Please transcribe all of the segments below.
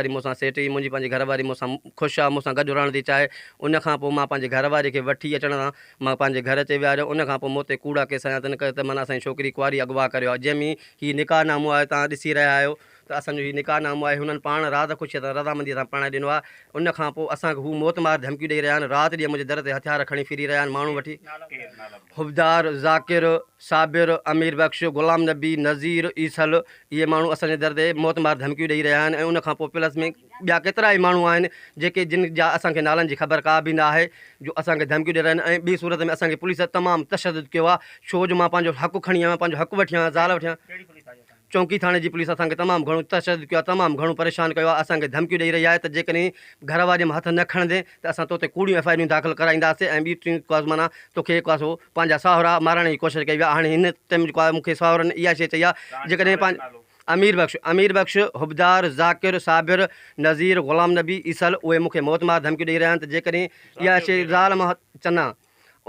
واري مون سان سيٽ هئي، منهنجي پنهنجي گهر واري مون سان خوش آ، مون سان گڏ رهڻ ٿي چاهي، ان کان پوء مان پنهنجي گهر واري کي وٺي اچڻ سان مان پنهنجي گهر اچي ويهاريو، ان کان پوء مون تي ڪوڙا ڪيس هنيا تن ڪيو ته معنيٰ اسان جي ڇوڪري ڪنواري اغوا ڪريو آ، جنهن ۾ هي نڪاح نامو آهي توهان ڏسي رهيا آهيو ته اسان جو هي نڪاح نامو آهي هنن پاڻ راز خوشيء سان رضامنديء سان پرڻائي ڏنو آهي، ان کان پوء اسان کي هو موتمار ڌمڪيون ڏئي رهيا آهن، رات ڏينهن منهنجي در تي هٿيار کڻي ڦري رهيا آهن، ماڻهو وٺي. حبدار، ذاڪر، صابر، امير بخش، غلام نبي، نذير، عيسل اهي ماڻهو اسان جي در تي موتمار ڌمڪيون ڏئي رهيا آهن ۽ ان کان پوء پلس ۾ ٻيا ڪيترا ئي ماڻهو آهن جيڪي جن جا اسان کي نالن جي خبر ڪا به نه آهي جو اسان کي ڌمڪيون ڏئي رهيا آهن ۽ ٻي صورت ۾ اسان کي پوليس تمام تشدد ڪيو آهي ڇو جو مان پنهنجو حق کڻي آيو آهيان پنهنجو حق وٺي آيو آهيان زال وٺي آيو آهيان. چونڪي ٿاڻي جي پوليس اسان کي تمام گهڻو تشدد ڪيو آهي تمام گهڻو پريشان ڪيو آهي اسان کي ڌمڪيون ڏئي رهي آهي ته جيڪڏهن گهر واري مان هٿ نه کڻندين ته اسان توتي ڪوڙيون ايف I آرون داخل ڪرائينداسين ۽ ٻي ٽيون ڪاز معنيٰ توکي ڪاز هو پنهنجا ساهرا مارائڻ جي ڪوشش ڪئي وئي آهي هاڻي هن ٽيم جيڪو آهي مون کي ساهرن اها شيء چئي آهي جيڪڏهن پنهنجي امير بخش امير بخش حبدار ذاڪر صابر نذير غلام نبي عيسل اهي مون کي موت مار ڌمڪيون ڏئي رهيا آهن ته جيڪڏهن اها شيء زال مان چنا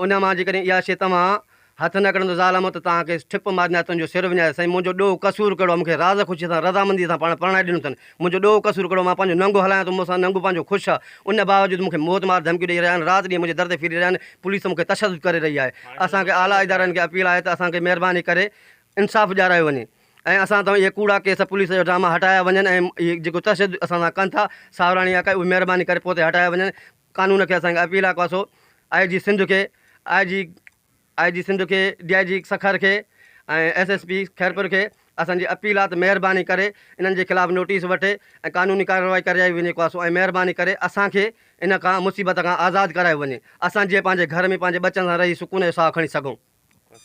ان مان جيڪڏهن اها شيء توهان هٿ نه ڪڍندو ظالمو ته توهان کي ٺپ ماريندا تنهنجو سر وڃائي سائين منهنجو ڏوهه قصور ڪهڙو آهي مون کي راز خوشيء سان رضامنديء سان پاڻ پرڻائي ڏنو اٿن منهنجو ڏوهه قصور ڪهڙو مان پنهنجو ننگ هلايان ٿو مون سان ننگ پنهنجو خوش آهي ان باوجود مون کي موت مار ڌمڪيون ڏئي رهيا آهن رات ڏينهن منهنجي در تي ڦري رهيا آهن پوليس مون کي تشدد ڪري رهي آهي اسان کي اعليٰ ادارن کي اپيل آهي ته اسان کي مهرباني ڪري انصاف ڏيارايو وڃي ۽ اسان تان اهي ڪوڙا ڪيس پوليس جا ڊراما هٽايا وڃن ۽ اهي جيڪو تشدد اسان سان ڪن ٿا ساوراڻي آڪا اهي مهرباني ڪري پوئتي هٽايا وڃن قانون کي اسان کي اپيل آ ڪاسو آء جي سنڌ کي آء جي آء جي سنڌ کي ڊي I جي سکر کي ۽ ايس ايس پي خيرپور کي اسان جي اپيل آ ته مهرباني ڪري انهن جي خلاف نوٽيس وٺي ۽ قانوني ڪارروائي ڪرائي وڃي ڪاسو ۽ مهرباني ڪري اسان کي ان کان مصيبت کان آزاد ڪرايو وڃي اسان جيئن پنهنجي گهر ۾ پنهنجي ٻچن سان رهي سڪون جو ساهه کڻي سگهون.